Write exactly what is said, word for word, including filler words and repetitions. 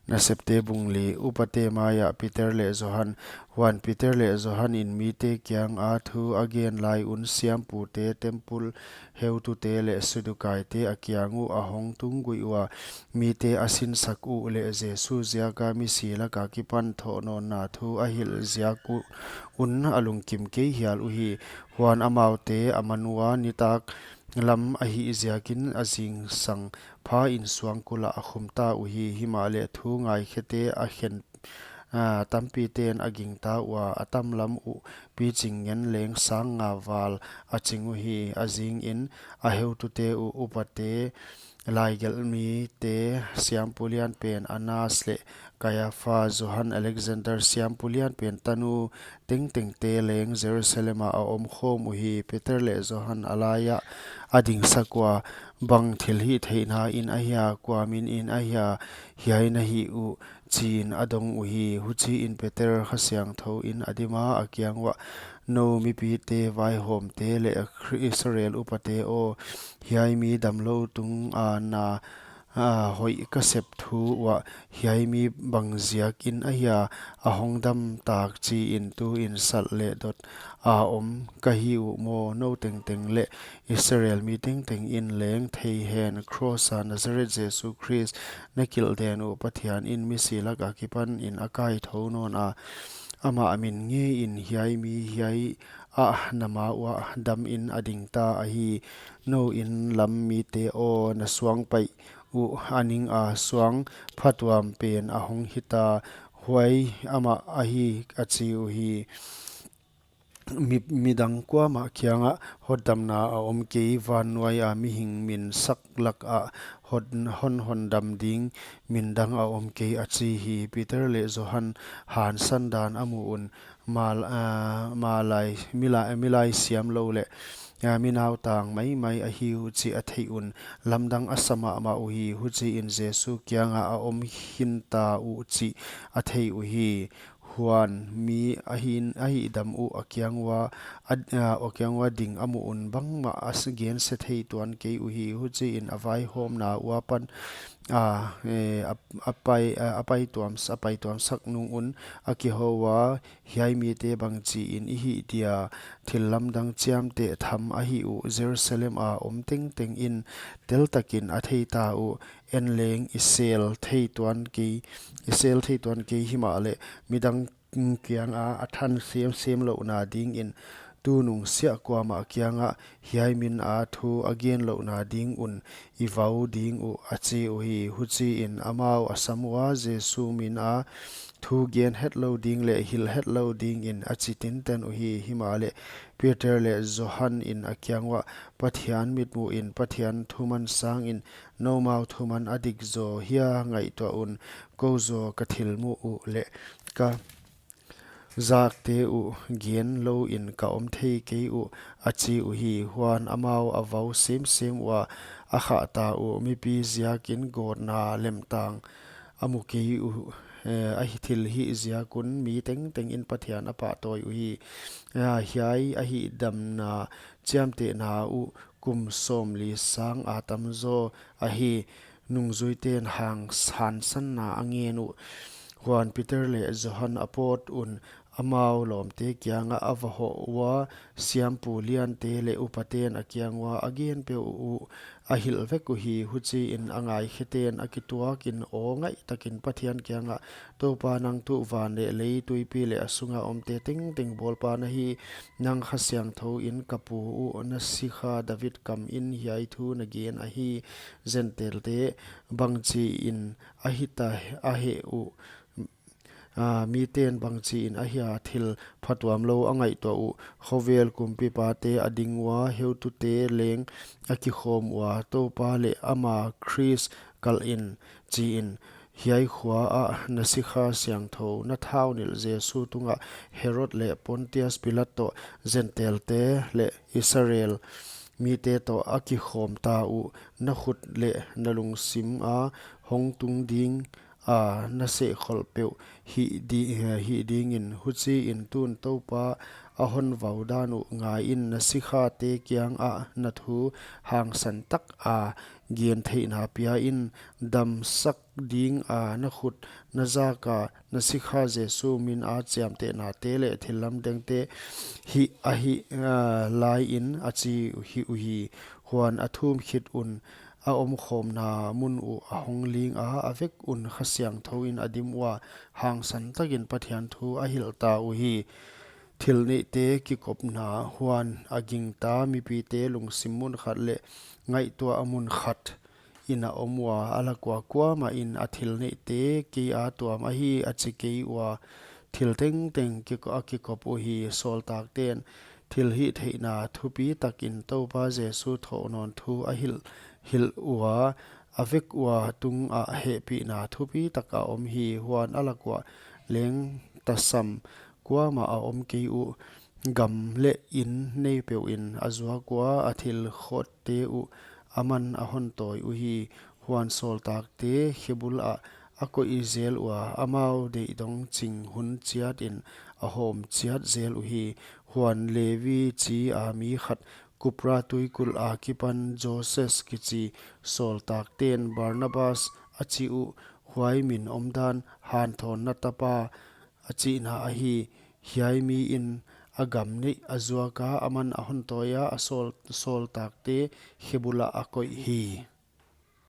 Nasepte bung li. Upate maia Peter leh Johan. Huan Peter leh Johan in mite kianga thu a gen lai un siampute, temple heutute leh Sadukaite a kiang uh a hong tung guih ua, mite a sinsak uh leh Jesu ziaka misi laka kipan thohnawnna thu a hilh ziak uh un a lungkim kei hial uhi. Huan amaute a man ua, nitak lam ahih ziakin a zingsang pha in suangkul ah a khumta uhi. Himahleh thu ngaikhiate a khen, a, tampiten a gingta ua, a tamlam uh piching ngen leng sang nga val a ching uhi. A zingin a heutute uh, upate, laigelhmite, siampu lianpen Anas leh Kaiafa, Johan, Alexander, siampu lianpen tanu tengtengte leng Jerusalem ah a om khawm uhi. Peter leh Johan a laiah a dingsak ua, bang thilhihtheihna in ahia, kua min in ahia, hiai na hih uh, chiin a dong uhi. Huchiin Peter Kha Siangthou in a dima a kiang uah, nou mipite vaihawmte leh Khri-, Israel upate aw, hiai mi damlou tunga na, a, hoih ka sep thu uah, hiai mi bang ziakin ahia a hong dam tak chiin tuin sal leh dot a om ka hi uh maw? Nou tengteng leh Israel mi tengteng in leng thei hen, cross a Nazareth Jesu Khrist na kilhden uh Pathian in misi laka kipan in a kaithou nawn a, amah min ngeiin hiai mi hiai ah na ma uah dam in a dingta ahi. Nou in lam mite aw, na suang paih uh a ning a, suang phatuam pen a hong hita, huai amah ahi, a chi uhi. Mi, midang kuamah kiangah hotdamna a om kei, vannuai a mihing min sak lakah hot, hon, hondam ding mindang a om kei, a chi hi. Peter leh Johan hansan dan a mu un, mal, a, malai, milai, milai siamlou leh, a, mi nautang maimai ahi uh chih a theih un, lamdang a sa mahmah uhi. Huchiin Jesu kiangah a om khinta uh chih a thei uhi. Huan mi a hin, a hihdam uh a kiang ua, a, a, a kiang ua ding a mu un, bangmah a s-, gense thei tuan kei uhi. Huchiin a vaihawmna ua pan, a, e, a, a pai, a, a paituam, a paituamsak nung un a kihou ua, hiai mite bangchiin i hih dia, thil lamdang chiamteh tham a hih uh, Jerusalem a om tengteng in teltakin a theita uh, en leng i sel thei tuan kei, i sel thei tuan kei, himahleh midang kianga a than semsem louhna dingin tunung siah kuamah kiangah hiai mina thu a gen louhna ding un i vau ding uh, a chi uhi. Huchiin amau a sam ua, Jesu mina thu gen hetlou ding leh hilh hetlou dingin a chi tinten uhi. Himahleh Peter leh Johan in a kiang uah, Pathian mitmuhin Pathian thuman sangin noumau thuman a dik zaw hia ngaihtuah un, kou zaw ka thil muh uh leh ka zakte uh gen louin ka om thei kei uh, a chi uhi. Huan amau a vau semsem ua, a khahta uh, mipi ziakin gawtna lemtang a mu kei uh, eh, a hi thil hih ziak un mi tengteng in Pathian a pahtawi uhi. Eh, hiai a hihdamna chiamtehna uh kum sawmli sang a tam zaw ahi, nungzuiten hang hansanna a ngen uh. Huan Peter leh Johan a pawt un, amau lawmte kiangah a va hoh ua, siampu liante leh upaten a kiang ua a gen peuh uh a hilh vek uhi. Huchiin a ngaikhiaten a kituakin aw ngaihtakin Pathian kiangah, Toupa, nang tuh van leh lei, tuipi leh a sunga omte tengteng bawlpa na hi. Nang Kha Siangthou in, ka pu uh na sikha David kamin hiai thu na gen ahi. Jentelte bangchiin a hita a heh uh, a, miten bangchiin ahia thil phatuamlou a ngaihtuah uh. Khovel kumpipate a ding ua, heutute leng a kikhawm ua, Toupa leh ama Khrist kalhin, chiin. Hiai khua ah na sikha siangthou, na thaunilh Jesu tungah Herod leh Pontius Pilat toh, Jentelte leh Israel mite toh a kikhawmta uh, na khut leh na lungsim a hong tung ding a na sehkholh peuh hih di-, hih dingin. Huchiin tun Toupa a hon vau dan uh ngaiin, na sikhate kiangah na thu hangsan taka gentheihna pia in, damsak ding a na khut na zak a, na sikha Jesu min a chiamtehnate leh thillamdengte hih ahih, ah, lai in, a chi hi uhi. Huan a thum khit un, a omkhawmna mun uh a hong ling a, a vek un Kha Siangthou in a dim ua, hangsan takin Pathian thu a hilh ta uhi. Thil neihte kikopna. Huan a gingta mipite lungsim mun khat leh ngaihtuah mun khat in a om ua, a lak ua kuamah in a thil neihte kei a tuam ahi, a chi kei ua, thil tengteng kik-, a kikop uhi. Sawltakte'n thilhihtheihna thupi takin Toupa Jesu thohnawn thu a hilh, hilh ua, a vek ua tungah hehpihna thupi tak a om hi. Huan a lak ua leng tasam kuamah a om kei uh, gam leh in nei peuh in a zuak ua, a thil khawtte uh aman a hon tawi uhi. Huan sawltakte khebul ah a koih zel ua, amau deih dong ching hun chiat in a hawm chiat zel uhi. Huan Levi chi a mi khat, Kupra tuikulh a kipan Joses kichi, sawltakte'n Barnabas a chi uh, huai min omdan Hanthawnna Tapa a chihna ahi. Hiai mi in a gam neih a zuak a, aman a hon tawi a, a sawl, sawltakte khebul ah a koih hi.